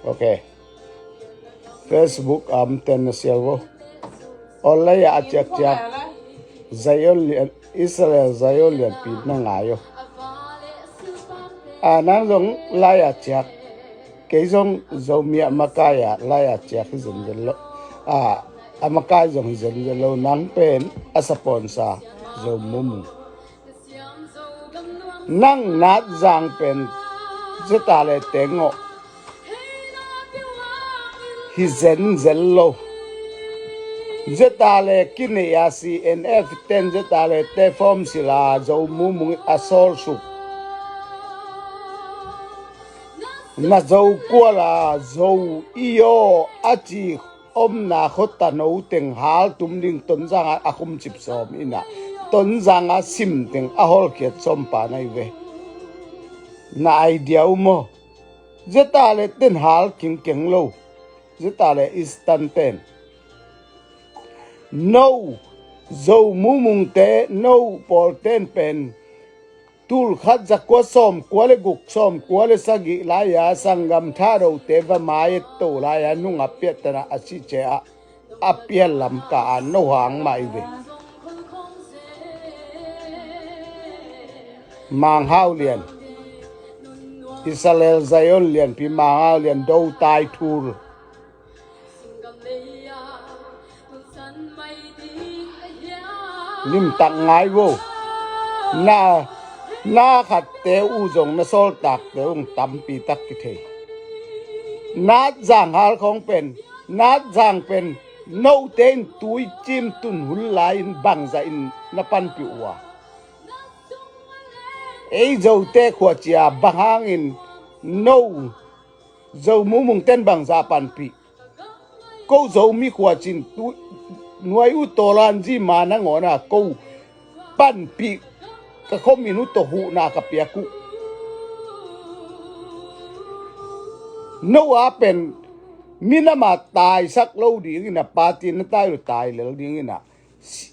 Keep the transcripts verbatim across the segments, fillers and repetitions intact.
Ok. Facebook a om ten na sial vo. Online ah a ciakciak Zion lian, Israel Zion lianpi na ngai aw. A nang zong lai a ciak. Kei zong Zomi a makai a lai a ciak hi zenzen lo. A, a makai zong hi zenzen lo, nang pen a saponsa Zo Mumung. Nang Natzang pen Zeta le tengawh hi zenzen lo. Zeta le kinei a C N F ten Zeta le te form sila Zo Mumung a sawlsuk. Na Zo kuala Zo i aw a ci omna khuata no teng hal tum ding Tonzang a, a khumcip sawm ina, Tonzang a sim teng a hawlkhiat sawm pa na hi ve. Na idea uh maw? Zeta le ten hal kingkeng lo. Zeta le Eastern ten. No Zo Mumungte, no pawlten pen tul khat za kua sawm kua le guk, sawm kua le sagih lai-a sanggam thadote va mai et to lai-a nunga piahtana a sihce ah a pial lam ka a no hang mai ve. Manghau lian, Israel Zion lianpi Manghau lian do tai thul. Limtak ngai vo. Na, na khatte uh zong na sawltakte uh tampi tak kithei. Natzang hal khawng pen, Natzang pen note in tui cim tun hun lai-in bangzah in na panpih uh a. Ei Zote khuacia bang hangin no Zo Mumung ten bangzah panpih. Ko Zomi khuacin tu nuai uh tawlan zi ma nangawna ko panpih ka khomin uh tawh huhna ka piak uh. No a pen minama taisak lo dingina, party na tai lo tai lel dingina.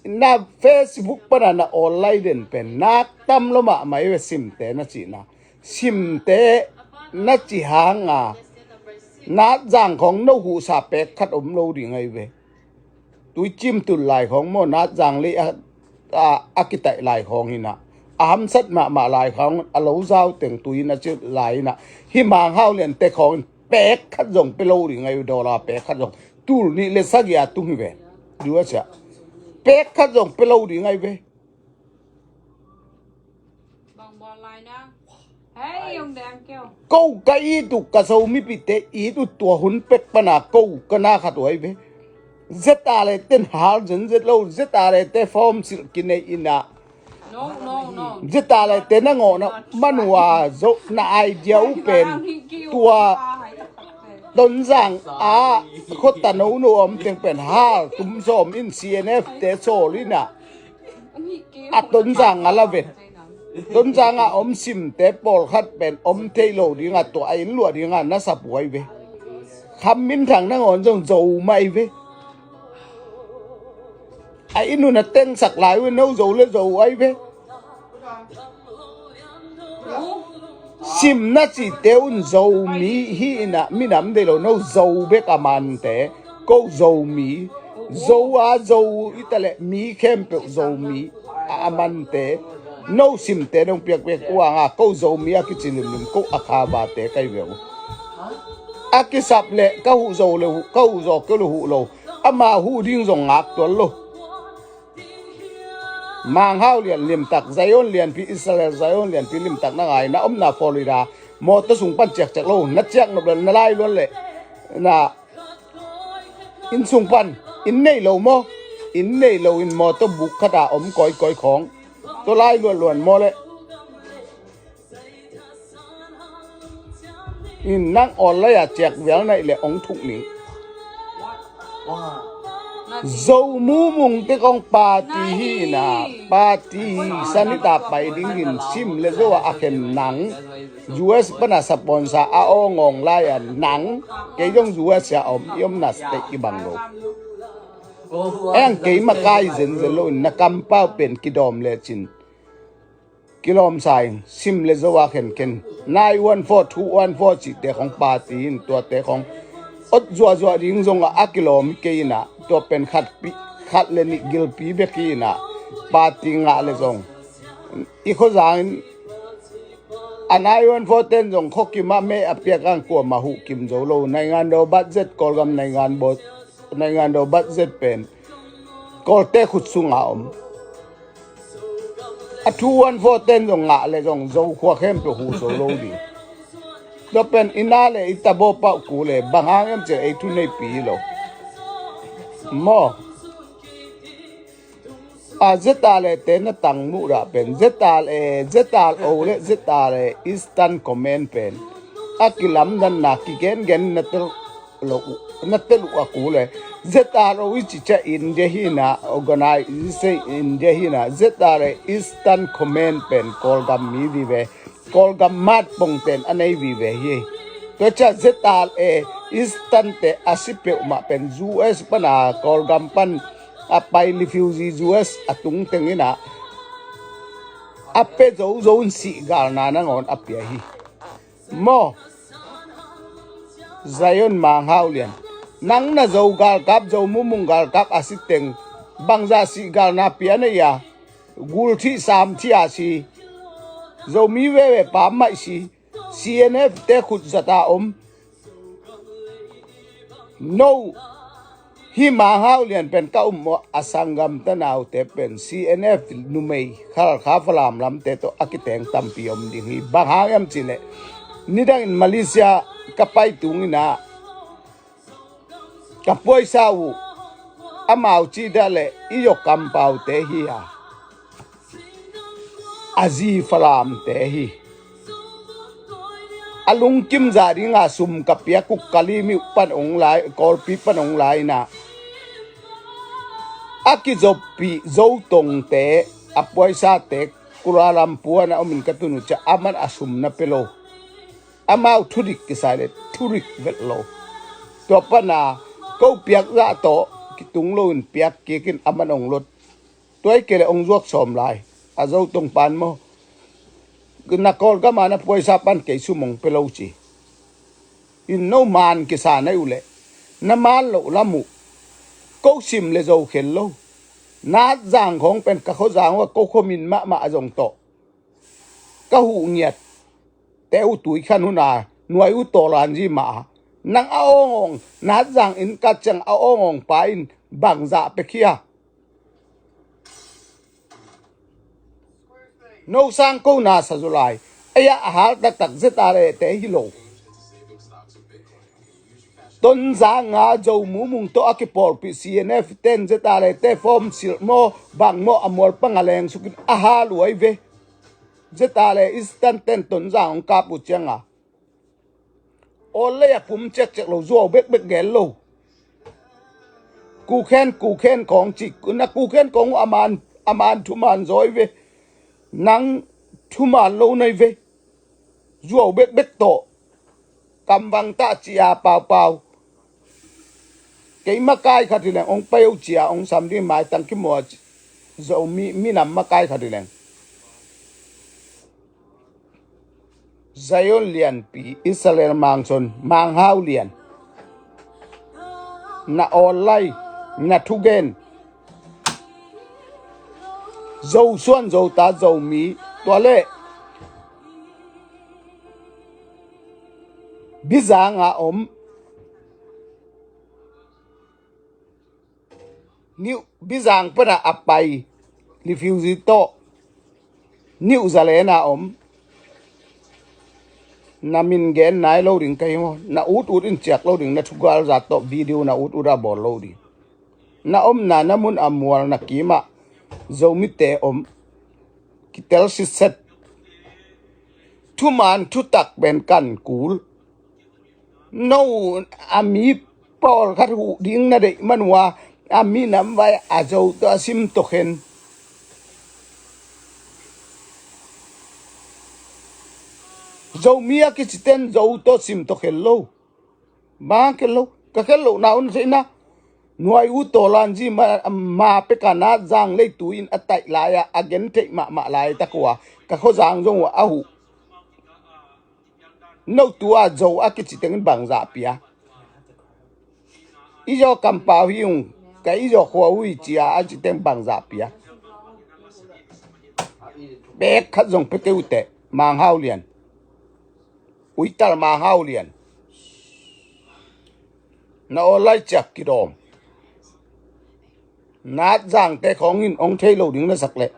Na Facebook pana na online den pen nak tam lo mahmah i ve simte na cihna. Simte na ci hanga Natzang khawng no huhsa pek khat om lo ding ahi ve. Tui cim tun lai khawng maw, Natzang lei a, a, a kitaih lai khawng hina, a hamsat mahmah lai khawng a lo zau teng tui na ci lai hina. Hi Manghau liante khawng pek khat zong pe lo ding ahi ve, dollar pek khat zong. Tul nih le sagih a tung hi ve. U S a pek khat zong pe lo ding ahi ve. Ko ka it uh ka Zo mipite it uh tua hun pek pana ko ka na khat uh ahi ve. Zeta le ten hal zen zet lo, Zeta le te form silh kinei ina. Zeta le te na ngawhna manua zo na idea uh pen tua Tonzang a khuata nono om teng pen hal tum sawm in C N F te sawl ina. A Tonzang a la vet. Tonzang a om simte pawlkhat pen om thei lo dinga tua a inn luah dinga na sapuai ve. Kham minthang nangawn zong zo mai ve. A inn un a tengsak lai uh no zo le zo ai ve. Simna cihte un Zomi hi ina minam dei lo no zo bek a mante. Ko Zomi, zo a zo i ta le mi khempeuh Zomi a mante. No simte dong piakpiak uanga ko Zomi a kici limlim ko a khavate kai ve uh. A kisap le ka huh zo le huh, ka huh zo keu le huh lo. Ama huh ding zong ngak tual lo. Manghau lian limtak, Zion lianpi, Israel Zion lianpi limtak na ngai na omna Florida mawtaw sung pan ciakciak lo, na ciak nop le na lai luan le na inn sung pan, inn nei lo maw? Inn nei lo in mawtaw buk khata om kawikawi khawng tua lai luanluan maw le? In nang online a ciak vial naih le ong thuk ning. Zo mumung te kong party hi ina, party sanita pai dingin sim le zo a khen nang. U S pana sponsor a awngawng lai-a nang. Kei zong U S a om i omna state i bang lo. Eng kei makai zenzen lo in na kampau pen kidawm lecin kilawm sa in, sim le zo a khenkhen, nine one four, two one four cihte khong party in, tuate khong ot zuahzuah ding zong a kilawm hi kei inah, tua pen khat pi, khat le nih gilpi bek hi inah, party ngah le zong i khuazang in a nine one four ten zong khuakim ah mei a piak ang kuamah huh kim zo lo. Naingan do budget, Kawlgam naingan do budget pen Kawlte khut sungah om. A two one four ten zong ngah le zong Zo khua khempeuh huh zo lo ding. Tua pen i na le i tabaw pah uh ku le bang hang em cih ei thu neipi lo. Maw? A ZRA te na tang muh dah pen ZRA, ZRO le ZRA Eastern Command pen a kilamdanna kigengen na tel lo uh, na tel uh a ku le ZRO i cicia India hi na, organization India hi na, ZRA Eastern Command pen Kawlgam mi vive, Kawlgam matpongten a nei vive hi. Tua cia ZRA Eastern te a si peuhmah pen US pana Kawlgam pan a pai refugee US a tungteng inah a pe zozo in sihgalna nangawn a pia hi. Maw? Zion Mang Hau Lian, nang na Zo galkap, Zo mumung galkap a siteng bangzah sihgalna pia na ia? Gul thih sam thih a si. Zomi veve pam maih si. CNF te khut zata om. No. Hi Mang Hau Lian pen ka um maw, a sanggam tanaute pen CNF numei Khalkha Falam lamte tawh a kiteng tampi om ding hi. Bang hang em cih leh nidangin Malaysia ka pai tung inah ka puaisa uh amau cih dah leh i yawk kampaute hi a, a zi Falamte hi. A lungkim zah dinga sum ka piak uh Kalemyo pan ong lai, Kawlpi pan ong lai inah a kizoppih Zotongte a puaisate Kuala Lumpur ah na omin ka tun uh ciah aman a sum na pe lo. Amau thudik kisai le thudik vet lo. Tua pana ko piak zah tawh kitung loin piak kikin aman ong lot. Tua i kei le ong zuak sawm lai. A Zotong pan maw, na Kawlgam a na puaisa pan kei sum ong pe lo ci. In no man kisa na uh leh na man loh lam uh ko sim le zo khel lo. Natzang khawng pen ka khuazang uh a ko khuamin mahmah a zong tawh ka huh ngiat te uh tui khan huna nuai uh tawlanzi mah a, nang a awngawng Natzang in ka ciang a awngawng pa in bangzah pia khia? No sang ko na sa zaw lai. Ei ah a hal taktak ZRA te hi lo. Tonzang a Zo mumung tawh a kipawlpih CNF ten ZRA te form silh maw bang maw a mual pang a leng sukin a hal uh ai ve. ZRA Eastern ten Tonzang hong kap uh cianga awl lei a pum ciakciak lo, zuau bekbek gel lo. Kukhen kukhen kawng cih na kukhen kawng uh a man, a man thuman zaw ai ve. Nang thuman lo nai ve. Zuau bekbek tawh kamvang tah ci-a paupau. Kei makai khat hi leng ong pai uh ci-a ong sam ding maitang kimaw a ci. Zomi minam makai khat hi leng. Zion Lianpi, Israel Mangson, Manghau Lian. Na awl lai, na thugen. Zosuan Zota Zomi tua le Bizanga om New Bizang pana a pai refugee tawh New Zealand a om. Na min gen nai lo ding ka hi maw? Na ut ut in ciak lo ding, na thugal zat tawh video na ut ut a bawl lo ding. Na omna na mun a mual na kimah Zomite om kitel sitset. Thuman thutak pen kan kul. No a mi pawlkhat huh ding na deih man uh a, a minam vai a Zo tawh a sim tawh khen. Zomi a kiciten Zo tawh sim tawh khen lo. Bang khen lo, ka khen lo na un sihna. Nuai U Tawlanzi ma, ma peka Natzang leitu in a taih lai-a a gentheih mahmah laitak uh a, ka khuazang zong uh a huh. No tua Zo a kici tengin bangzah pia? I zaw kampau hi ung, ka i zaw khua uh hi cia a ci teng bangzah pia? Bek khat zong pia kei uh teh, Mang Hau Lian. Uital Mang Hau Lian. Na aw lai ciak kidawm. Natzangte khawng in hong thei lo ding na sak leh,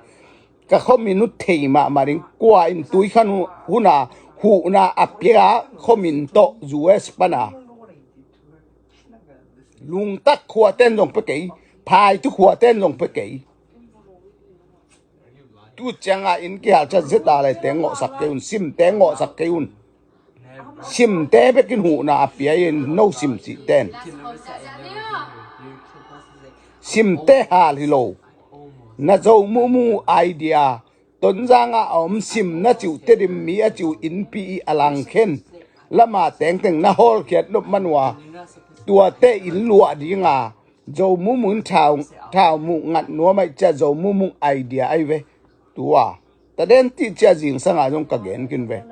ka khuamin uh thei mahmah ding. Kua in tuikhan huna huhna a pia khuamin tawh U S pana? Lungtak khuaten zong pia kei, phaitu khuaten zong pia kei. Tu cianga inn kihal ciat Z R A te ngawhsak kei un, simte ngawhsak kei un. Simte bekin huhna a pia in no sim cihten. Simte hal hi lo. Na Zo Mumu idea, Tonzang a om sim na ciuh, Tedim mi a ciuh, innpi i a langkhen lama tengteng na hawlkhiat nop man uh a, tuate inn luah dinga Zo Mumu in thau, thau muh ngat nuam aih cia Zo Mumu idea aih ve. Tua ta den tih cia zingsanga zong ka gen kin ve.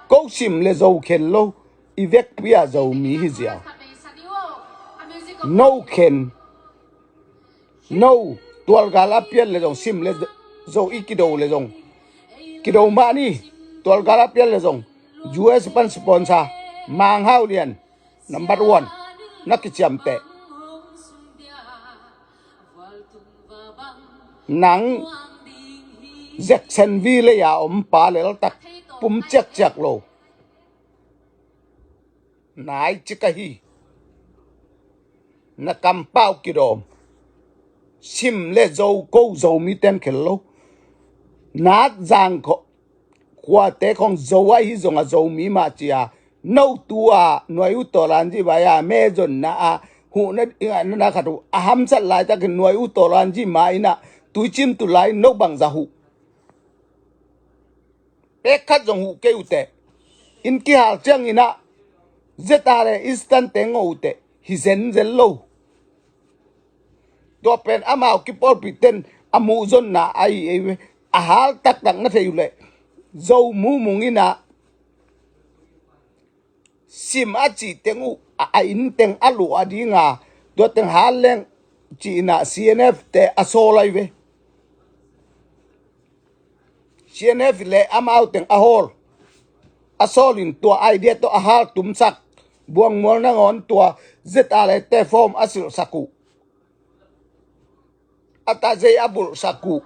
Ko sim le Zo khen lo, i vekpi a Zomi hi ziau. No khen. No, tualgal a pian le zong sim le Zo i kido le zong, kido mah ni. Tualgal a pian le zong U S pan sponsor, Mang Hau Lian, number one, na kiciamteh. Nang Jacksonville lei a om pa leltak, pum ciakciak lo. Nai cik ahi. Na kampau kidawm. Sim le Zo ko Zomi ten khel lo. Natzang khuate khong Zo ahi zonga Zomi mah cia, no tua Nuai U Tawlanzi vai a mezonna a huhna i ngaihna na khat uh a hamsat laitakin Nuai U Tawlanzi ma innah tuicim tu lai no bangza huh? Pek khat zong huh kei uh teh. Inn kihal ciangin ah Z R A Eastern te ngawh uh teh, hi zenzen lo. Tua pen amau kipawlpih ten a muhzonna ahi ei ve. A hal taktak na thei uh leh Zo Mumung innah sim a cih teng uh a, a inn teng a luah dinga, tua teng hal leng cihnah C N F te a sawl ahi ve. C N F le amau teng a hawl, a sawlin tua idea tawh a hal tumsak, Buangmual nangawn tua Z R A te form a silhsak uh, a tazei a bulhsak uh.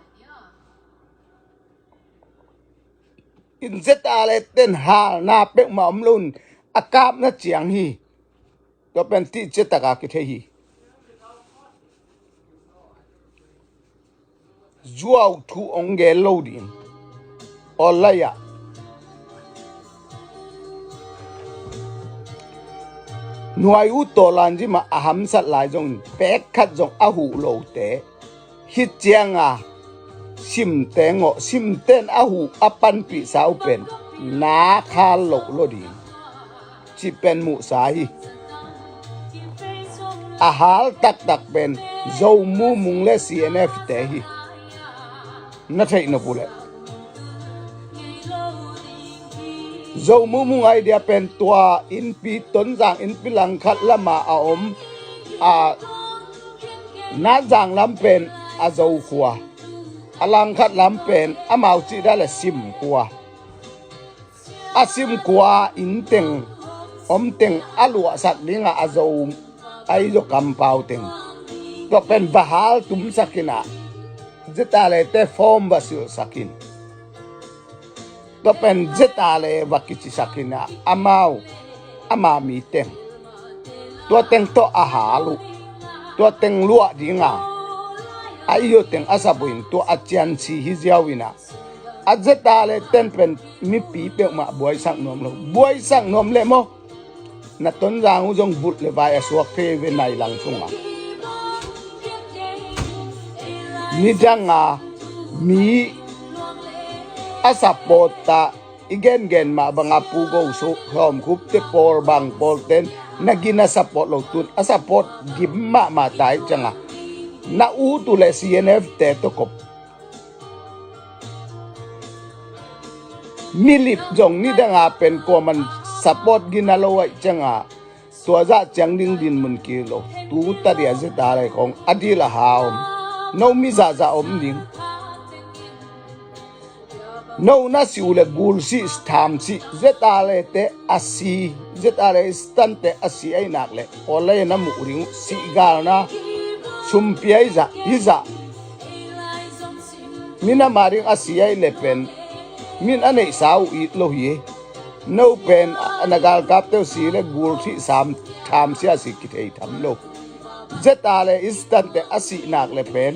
In Z R A ten halna peuhmah om loin a kapna ciang hi. Tua pen tihciataka kithei hi. Zuau thu ong gel lo ding. Awllai-ah Nuai U Tawlanzi mah a hamsat lai zongin pek khat zong a huh lote, hih cianga simte ngawh, simten a huh a panpihsa uh pen na khal loh lo ding. Cih pen muhsa hi. A hal taktak pen Zo Mumung le C N F te hi. Na theih nop uh leh Zo Mumung idea pen tua innpi, Tonzang innpi langkhat lama a om a, Nazang lam pen a Zo khua, a langkhat lam pen amau cihdah le sim khua. A sim khua inn teng om teng a luahsak dingah a Zo, a i Zo kampau teng, tua pen va hal tumsak inah Z R A te form va silhsak in. Tua pen Z R A va kicisak inah amau ama mi teng, tua teng tawh a hal uh, tua teng luah dinga a i Zo teng a sap uh in tua a ciansi hi ziau inah a Z R A ten pen mipi peuhmah buaisak nuam lo. Buaisak nuam leh maw, na Tonzang uh zong vulh le vai a suak thei ve nai lang sungah. Nidanga mi a support-ah i gengen mah banga Pu Go Sawm Khup te pawl bang pawl ten na gina support lo tun a support gim mahmah ta ih cianga na ut uh le C N F te tawh kop. Milip zong nidanga pen kuaman support gina lo aih cianga tua zah ciang ding dinmun kilo. Tu tadia zeta le khong a dil a ha om. No mi zahzah om ding. No na si uh le gul sih tham sih zeta le te a si zeta le stan te a si aih nak le aw le na muh ding uh sih galna sumpia i zah i zah. Min ama ding a si aih le pen min a neihsa uh it lo hi. No pen a na galkapte uh si le gul thih sam tham sia si kithei tham lo. Zeta le istante a sih nak le pen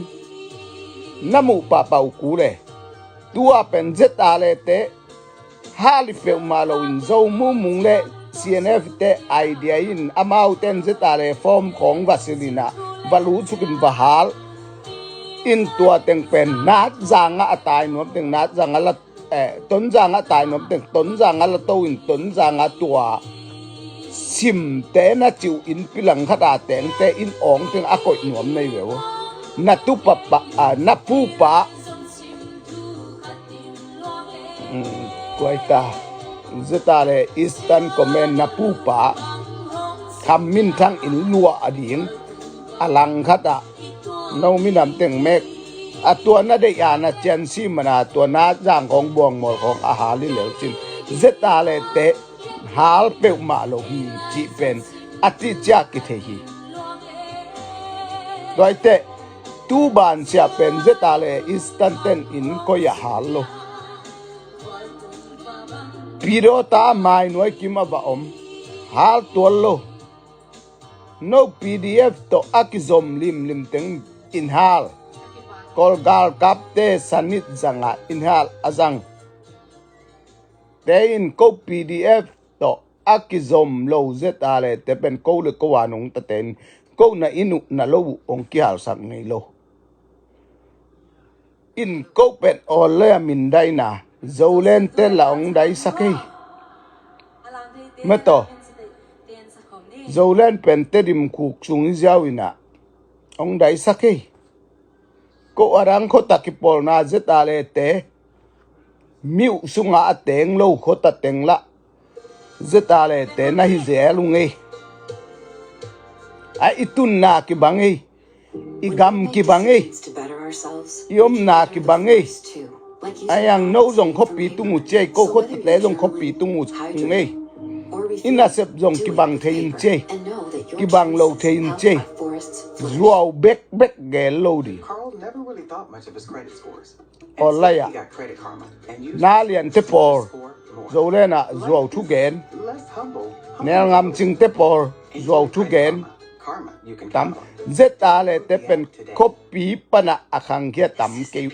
na muh pahpah uh ku le tua pen zeta le te hal i peuhmah loin Zo Mumung le C N F te idea in amau ten zeta le form khong va silina va lu sukin va hal in tua teng pen nat zanga a tai nuam teng nat zanga la eh, Tonzanga tai nuam teng Tonzanga la to in Tonzanga tua simte na ciu in pilang khata tengte in awng teng a koih nuam nei veu. Na tu papa ah na pupa kuaita zeta le Eastern Command na pupa Kham Min Thang in luah a ding a lang khata no minam teng mek a tua na deih a na cian si mana tua na zang khong buang mawl khong a hal i leu cin zeta le te hal peuhmah lo hi cih pen a tih ciak kithei hi. Tuaite tu ban sia pen zeta le Eastern ten in koi a hal lo. Pidawta mai nuai kim a va om hal tual lo. No P D F tawh a kizom limlim teng in hal. Kawlgal kapte sanit zanga in hal a zang. Te in ko P D F tawh a kizom lo zeta le te pen ko le ko a nungta ten ko na in uh na lo uh ong kihalsak ngei lo. In ko pen awl le a min daina Zoland te la ong daisak ei. Mataw Zoland pen te dimkhuk sung i ziau ina ong daisak ei. Ko a dang khota kipawlna zeta le te miuh sunga a teng lo khota teng la zeta le te na hi zel ung ei. A i tunna kibang ei. I gam kibang ei. I omna kibang ei. A iang no zong khuapi tung uh ciei ko khuatate zong khuapi tung uh ung ei. I nasep zong kibang thei in ciei. Kibang lo thei in ciei. Zuau bekbek gel lo di. Online ah na liante pawl Zoland ah zuau thugen. Nelngam cingte pawl zuau thugen. Tam zeta le te pen khuapi pana a khangkhia tam kei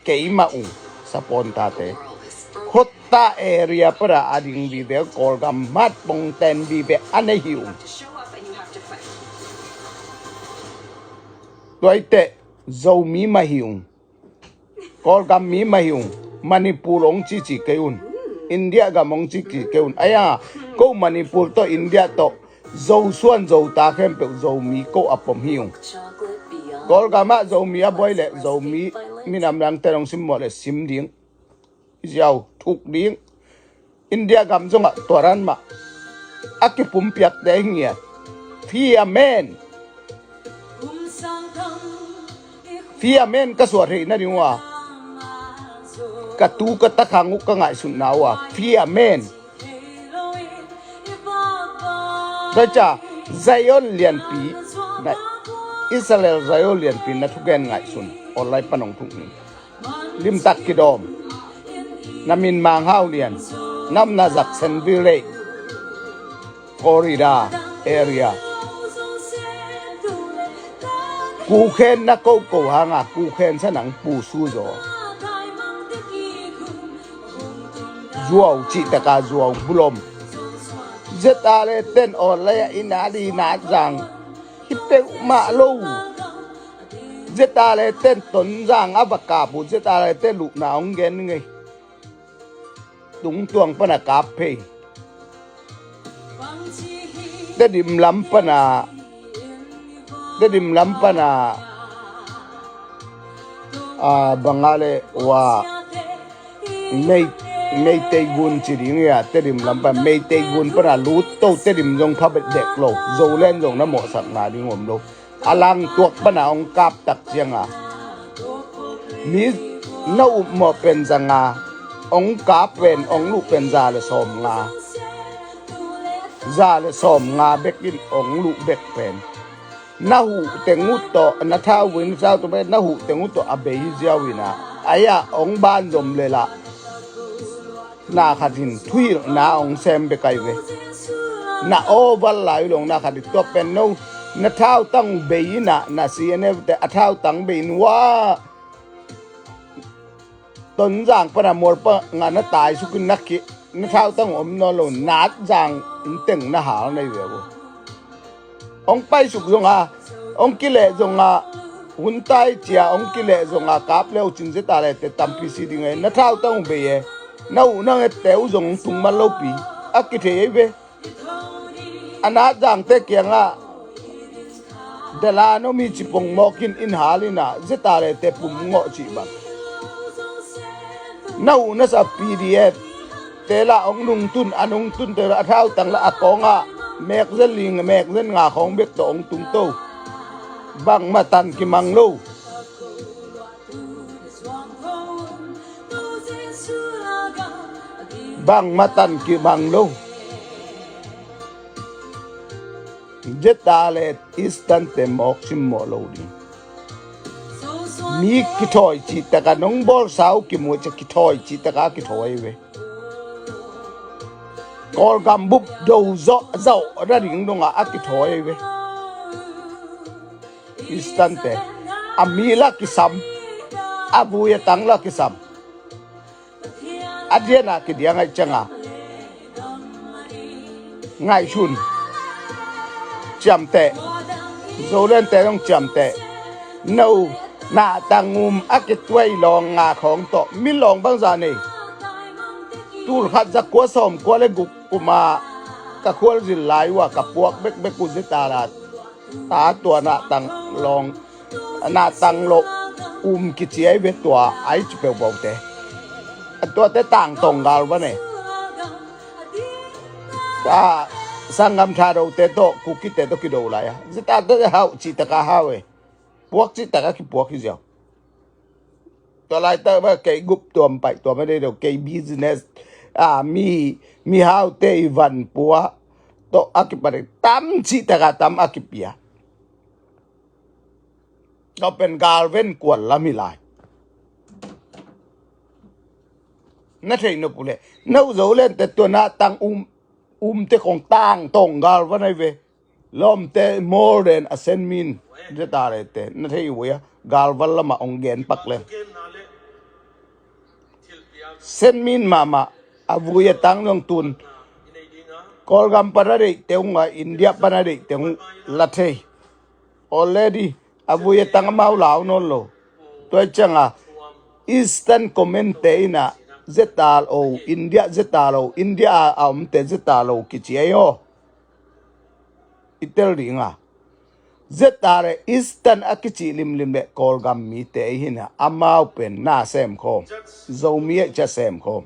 keimah ung sapawn tate khuatta area pana a ding vive Kawlgam matpong ten vive a nei hi ung. Tuaite Zomi mah hi ung. Kawlgam mi mah hi ung. Manipur ong cici kei un. India gam ong cici kei un. Aya ko Manipur tawh India tawh Zosuan Zota khempeuh Zomi ko a pom hi ung. Kawlgam ah Zomi a buai leh Zomi minam dangte dong sim mawh leh sim ding. Ziau thuk ding. India gam zongah tua dan mah a kipumpiakte hi ngiat. Fia men fia men ka suah theih nading uh a ka tu ka takhang uh ka ngaihsutna uh a fia men. Daca Zion lianpi na Israel Zion lianpi na thugen ngaihsun online panong thuk ni. Limtak kidawm. Na min Mang Hau Lian. Na omna Jacksonville, Florida area. Kukhen na koko hanga kukhen sa nang pusu zaw. Zuau cihtaka zuau bulom. Zeta le ten aw lei a ina di na zang hi peuhmah lo. Zeta le ten Tonzang a va kap uh zeta le ten luhna hong gen ngei. tungtuang pana kap phei. Tedim lam pana, Tedim lam pana, a, bangale wa, Mei, Meitei gun ci ding ia, Tedim lam pana, Meitei gun pana lut to, Tedim zong pha bet dek lo, Zoland zong na mawhsakna ding om lo. A lang tuak pana ong kap tak cianga, mi na upmawh pen zanga, ong kap pen, ong luh pen za le sawm nga. Za le sawm nga bekin ong luh bek pen. Na huh teng uh tawh, na thau vui, na thau tawh, na huh teng uh tawh a bei hi ziau ina. Aia ong ban zom le lah. Na khat in thuhilhna ong sem bek ai ve. Na aw val lai long na khat in tua pen no. Na thautang bei ina, na C N F te a thautang bei in wa. Tonzang pana mual panga na taisuk in na ki, na thautang om nawn lo, Natzang in teng na hal nei ve uh. Ong paisuk zonga, ong kileh zonga, hun tai cia ong kileh zonga kap leu cin zeta le te tampi si ding e, na thautang uh bei e, na uh nang ette uh zong tung man lopi, a kithei ei ve. A Natzangte kiangah dela no mi cipong mawkin in halina zeta le te pum ngawh cih bang. Na uh nasa P D F te la ong nungtun, a nungtun te la a thautang la a kawngah mekzen ling mekzen nga khawng bek tawh ong tungto. Bangmah tan kimang lo. Bangmah tan kimang lo. Zeta le Eastern te mawk simmawh lo ding. Mi kithawi cihtaka nong bawlsa uh kimuh cia kithawi cihtaka kithawi ve. Kawlgam bup do zawh zawh na ding dongah a kithawi ve. Eastern te a mi la kisam, a vui a tang la kisam. A diana kidiang ai cianga ngaihsun ciamteh, Zoland te zong ciamteh. No, na tangum a kituai lawng nga khawng tawh min lawng bangza nei. Tul khat za kua sawm kua le guk kuma ka khualzin lai uh a ka puak bekbek uh zeta la ta tua na tang lawng, na tang lo um kiciai ve tua ai ci peuh baute. A tuate tangtong gal va ne. Ta sanggam tha dote tawh kukite tawh kido lai a zeta tawh hau cihtaka hau e. Puak cihtaka kipuak hi ziau. Tua laitak ba kei gup tuam paih tuam a dei do kei business a mi, mi haute i van pua tawh a kipadik tam cihtaka tam a kipia. Tawh pen galven kual lam hi lai. Na thei nop uh le na uh Zoland te tua na tang um, umte khong tangtong gal va nai ve. Lawmte more than a senmin zeta le te na thei uh ia galval lamah ong gen pak le. Senmin mahmah a vui a tang zong tun Kawlgam pana deih te ung a India pana deih te ung la thei. Already a vui a tang amau lau nawn lo. Tua i cianga Eastern comment te ina zeta lo, India zeta lo, India a omte zeta lo kici ai aw. I tel dinga zeta le Eastern a kici limlim le Kawlgam mite i hina amau pen na semkhawm, Zomi a i cia semkhawm.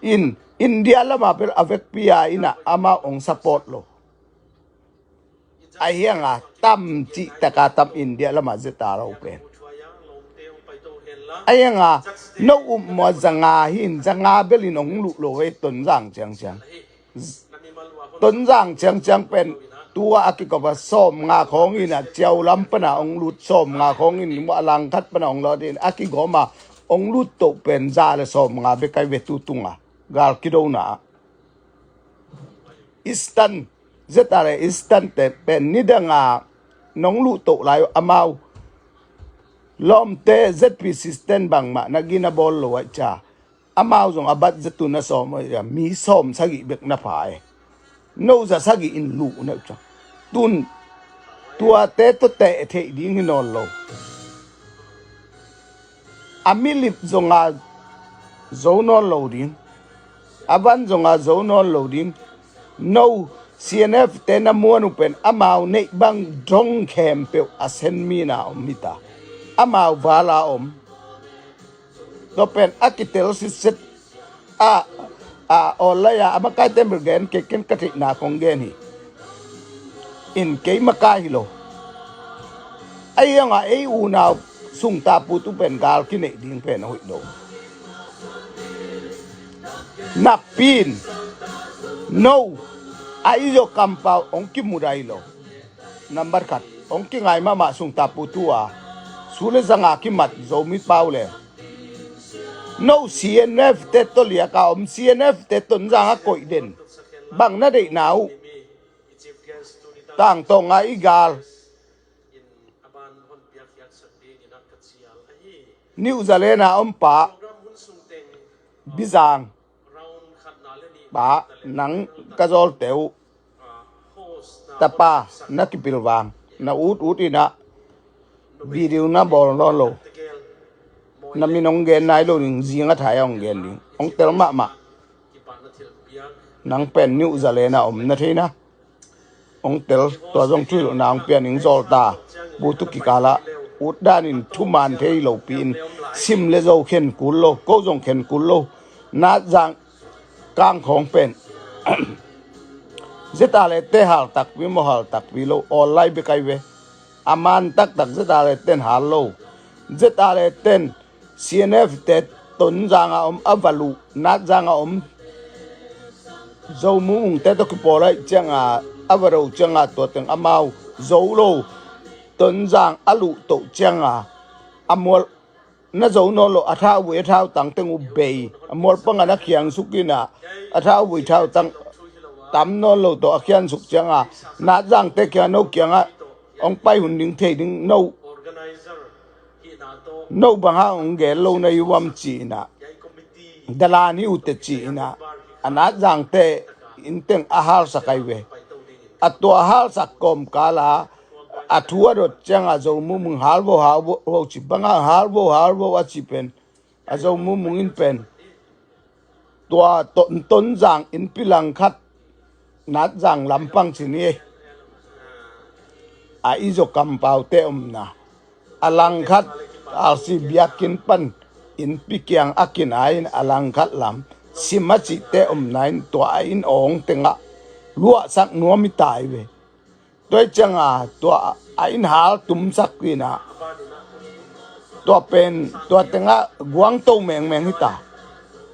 In India lama bel a vekpi a ina amau ong support lo. A hianga tam cihtaka tam India lama zeta lo pen. A hianga no upmawh zanga hin zanga belin ong luh lo ei Tonzang ciangciang. Tonzang ciangciang pen tua a kikop a sawm nga khawngin a ciau lam pana ong lut sawm nga khawngin a langkhat pana ong lawtin a kigawma ong lut toh pen za le sawm nga bekai ve tu tunga gal kidona. Eastern zeta le Eastern te pen nidanga nong luh toh lai uh amau lawmte Z P system bangmah na gina bawl lo ai ca. Amau zong a bat zatun a sawm a mi sawm sagih bek na pha e. No za sagih in luh na uh ca. Tun tuate tawh teh theih ding hi nawn lo. A milip zonga zo nawn lo ding. A van zonga zo nawn lo ding. No, C N F te na muan uh pen amau neih bang dong khempeuh a sen mi na om hita. Amau vala om. Tua pen a kitel sitset a, a online a, a makaite bel gen kei, ken ka theihna kong gen hi. In kei makai hi lo. Ahi zongin ei unau sungta putu pen gal kineih ding pen a hoih lo. Nakpi in no, a i zo kampau hong kimudai lo. Nambat khat, hong kingai mahmah sungta putu a, su le zanga kimat Zomi pau le. No, C N F te tawh liaka om, C N F te Tonzang a koih den. Bang na deihna uh. Tangtawnga i gal. New Zealand a om pa Bizang pa nang ka zawlte uh. Tapa na kipilvang na ut ut inah video na bawl nawn lo. Na min hong gen nai lo ding, zing a thai a hong gen ding, hong tel mahmah. Nang pen New Zealand a om na theina. Hong tel, tua zong thuhilhna hong pian ing zawlta. Butu kikala ut danin thuman thei lopi in sim le zo khen kul lo, ko zong khen kul lo. Natzang kangkhawng pen zeta le te hal takpi maw, hal takpi lo, awl lai bek ai ve. A man taktak zeta le ten hal lo. Zeta le ten C N F te Tonzang a om, a valuh Natzang a om Zo Mumung te tawh kipawl aih cianga a va do cianga tua teng amau zo lo. Tonzang a luh toh cianga a mual na zo nawn lo, a thauvui a thautang teng uh bei, a mual panga na khiangsuk inah a thauvui thautang tam nawn lo tawh a khiansuk cianga Natzang te kianga no kianga hong pai hun ding thei ding no. No bang hang hong gel lo na hi uam ci inah, dalan hi uh teh ci inah, a Natzang te in teng a halsak ai ve. A tua halsak kawmkala a thu a dot cianga Zo Mumung hal vo hal vo ci banga hal vo hal vo a ci pen a Zo Mumung in pen tua Tonzang innpi langkhat Natzang lampang ci ni. A i zo kampaute omna a langkhat alsi biakinn pan innpi kiang a kinain a langkhat lam sim a cihte omna in tua a inn awng tengah luahsak nuam i tai ve. Tua i cianga tua a inn hal tumsak inah tua pen tua tengah guangto mengmeng hita.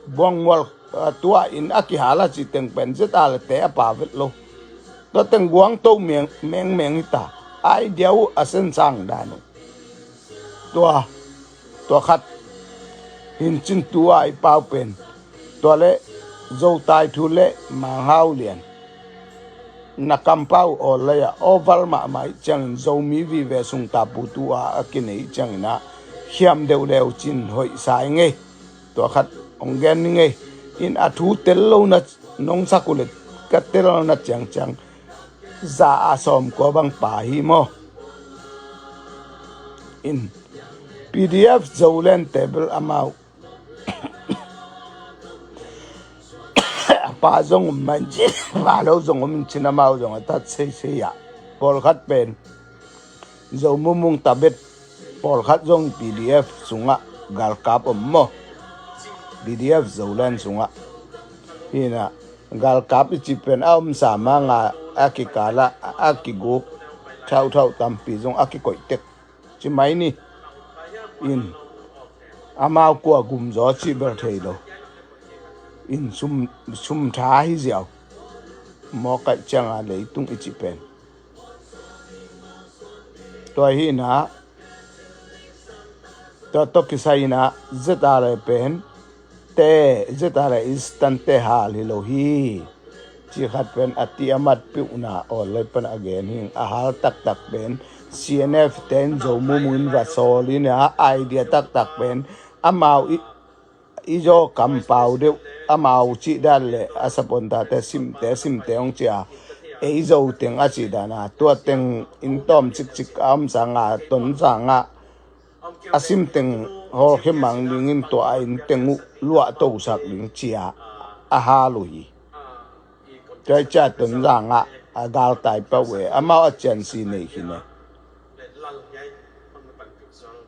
Buangmual tua in a kihal a ci teng pen zeta le te a pa vet lo. Tua teng guangto mengmeng hita. Idea uh a sensang dan uh. Tua tua khat hincin tua i pau pen tua le Zotai thu le Manghau Lian na kampau awl lai-ah awval mahmah ih ciangin Zomi vive sungta putu a a kinei ih cianginah khiam deuhdeuh cin hoihsa i ngei. Tua khat hong gen ni ngei. In a thu tel lo na nongsak uh le ka telna ciangciang za a sawmkua bang pa hi maw? In P D F Zoland table amau a pa zong um man cin, a pa lo zong um cin amau zong a tat seisei ah pawlkhat pen Zo Mumung tabet pawlkhat zong P D F sungah galkap om maw? P D F Zoland sungah hinah galkap i cih pen a omsa manga a kikalah a kiguk thauthau tampi zong a kikoihtek ci mai ni. In amau kua gumzaw cih bel thei lo. In sum, sum tha hi ziau mawkaih cianga leitung i cih pen tua hinah tua tawh kisai inah zeta le pen te zeta le Eastern te hal hi lo hi. Ci khat pen a ti a mat piuhna awl lai pan a gen hing a hal taktak pen C N F ten Zo Mumung in va sawl inah idea taktak pen amau i i zaw kampau deuh amau cih dan le a sapontate simte simte hong cia ei zo teng a cih dana tua teng in tawm cikcik a om sanga Tonzangah a sim teng hawlkhia mang dingin tua a inn teng uh luah tosak ding ci-a a hal uh hi. Tua hi ciah Tonzang ah a galtai pah uh e, amau a ciansi nei khin e.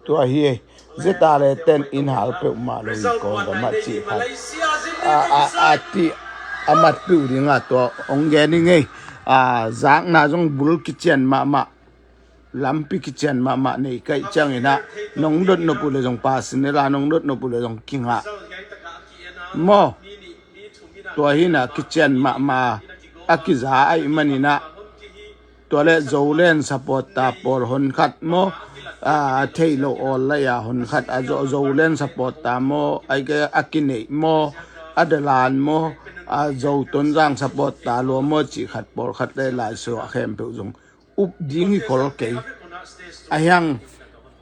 Tua hi e, ZRA ten inn hal peuhmah lo hi Kawlgam ah cih khat a, a, a ti a matpih uh dingah tua hong gen ing ei. A, zakna zong bul kician mahmah, lampi kician mahmah nei ka hih ciangin ah, nong dot nop uh leh zong pasinela, nong dot nop uh leh zong kingah maw. Tua hi-in ah kician mahmah a kiza ahih manin ah, tua leh Zoland supporter pawl honkhat maw, a, thei lo awl lai-a honkhat a, Zo-, Zoland supporter maw, a, a kineih maw, a dalan maw, a, Zo Tonzang supporter lua maw cih khat pawlkhat le laisuah khempeuh zong up ding hi khol kei. A hiang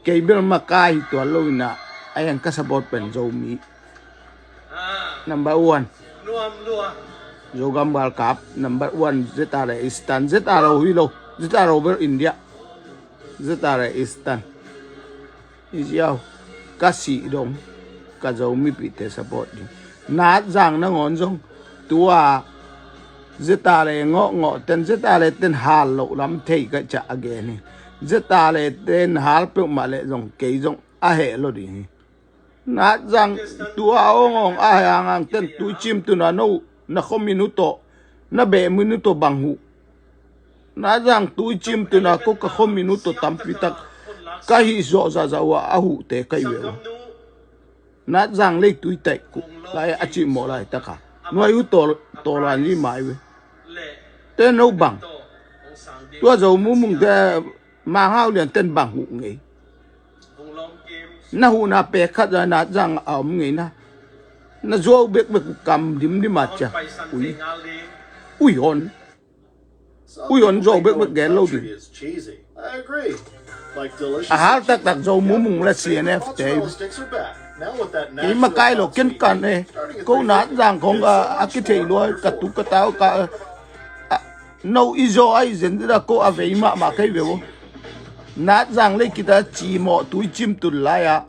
kei bel makai hi tuan lo-in ah, a hiang ka support pen Zomi number one. Zogam World Cup number one, ZRA Eastern, ZRA hi lo, ZRA bel India, ZRA Eastern. Hi ziau, ka sih dong ka Zomipihte support ding. Natzang nangawn zong tua ZRA ngawhngawh ten, ZRA ten hal loh lam thei ka hih ciah a gen hi. ZRA ten hal peuhmah leh zong kei zong a heh lo ding hi. Natzang tua awngawng a hangang ten tuicim tuna no na khomin uh tawh, na behmin uh tawh bang huh. Natzang tuicim tuna ko ka khomin uh tawh tampi tak ka hih zawh zahzah uh a, a huhte ka hi ve uh. Natzang lei tui taih kuh lai a cihmawh laitak a nuai uh taw, tawlan i mai ve. Te no bang, tua Zo Mumung te, Mang Hau Lian ten bang huh ngei. Na huhna pek khat zah Natzang a om ngei na. Na zuau bekbek kam dimdim a ciah. Ui. Ui hon. Ui hon zuau bekbek gen lo ding. A hal taktak Zo Mumung le CNF te. Kei makai lo ken kan e. Ko Natzang khong a, a kithei lua ka tu ka tau ka, a, no i zaw a i zen dida ko a vei mahmah kei ve uh. Natzang lei kita cimawh tuicim tun lai-a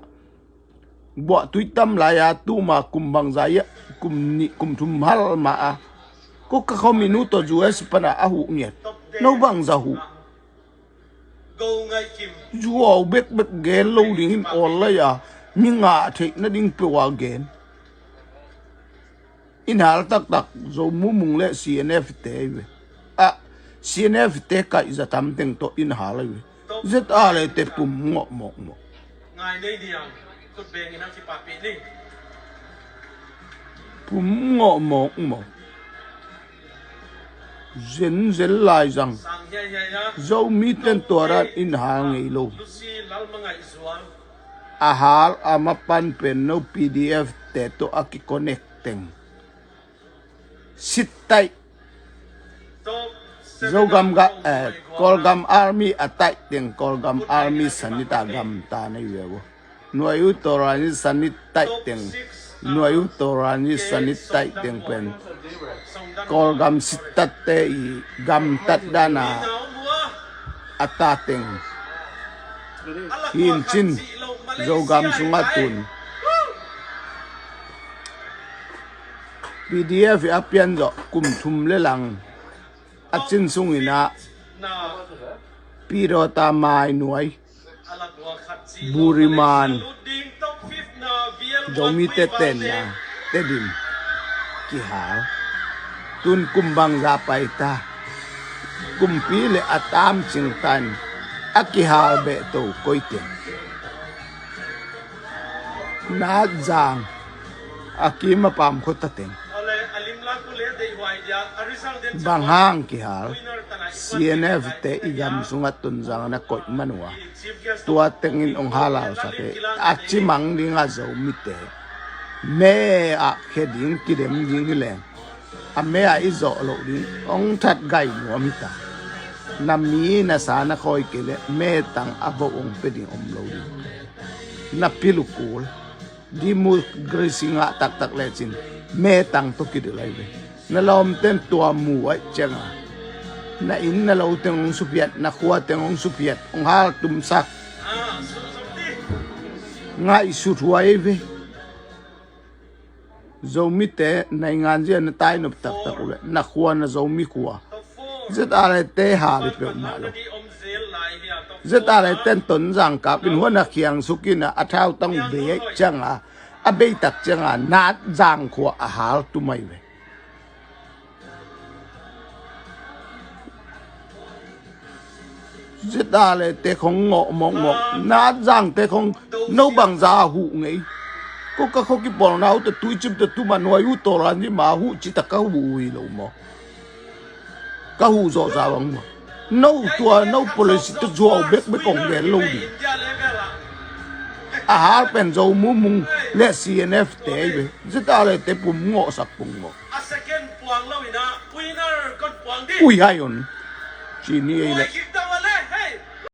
buahtui tam lai-a tuma kum bangza ia, kum nih kum thum hal mah a, ko ka khomin uh tawh US pana a huh ngiat. No bangza huh. Zuau bekbek gen lo dingin awl lai-a mi ngah theih nading peuh a gen. Inn hal taktak Zo Mumung le CNF te hi ve. A, CNF te kaihza tamteng tawh inn hal hi ve. ZRA te pum ngawh mawkmawk. Pum ngawh mawkmawk. Zenzel lai zang. Zomi ten tua dan inn hal ngei lo. A hal a mapan pen no PDF te tawh a kiconnect teng. Sittaih. Zogam ga, eh, Kawlgam Army a taih teng, Kawlgam Army sanita gamta na hi ve uh. Nuai uh Torani sanit taih teng, nuai uh Torani sanit taih teng pen Kawlgam sittatte i gamtat dana a ta teng. Hi in cin Zogam sungah tun PDF i a pian zawh kum thum le lang a cin sungin ah Pidawta mai nuai Buriman Zomite tenna Tedim kihal. Tun kum bangza pai ta, kumpi le a tamcing tan a kihal behto koi teng. Natzang a kim a pam khua ta teng. Bang hang kihal? CNF te i gam sungah Tonzang na koih man uh a, tua tengin hong halhalsak hi. A cimang dingah Zomite me ah khia ding kidem ding hi leng, a me ah i zawh loh ding hong that gai nuam hi ta. Na mi na sa na khawi kei leh me tang a voh hong pia ding om lo ding. Na pil uh kul. Democracy ngah taktak lecin me tang tawh kidil ahi ve. Na lawmten tua mu aih cianga na inn na lo teng hong supiat, na khua teng hong supiat, hong haltumsak. Ngaihsut huai ve. Zomite naingan zia na tainop taktak uh leh na khua na Zomi khua ZRA te hal hi peuhmah lo. ZRA ten Tonzang kapin huan a khiang sukin a thautang uh bei cianga a beitak cianga Natzang khua a hal tumai ve. ZRA te khong ngawh mawkmawk Natzang te khong no bangza a huh ngei. Ko ka kho kipawlna uh ta tuicim ta tuma nuai uh tawlan hi ma huh cita ka huh uh hi lo maw? Ka huh zawhza bang maw? No tua no policy ta zuau bekbek kong gen lo ding. A hal pen Zo Mu Mung le CNF te hi ve. ZRA te pum ngawhsak pum maw? Ui hai un. Ci ni ei le.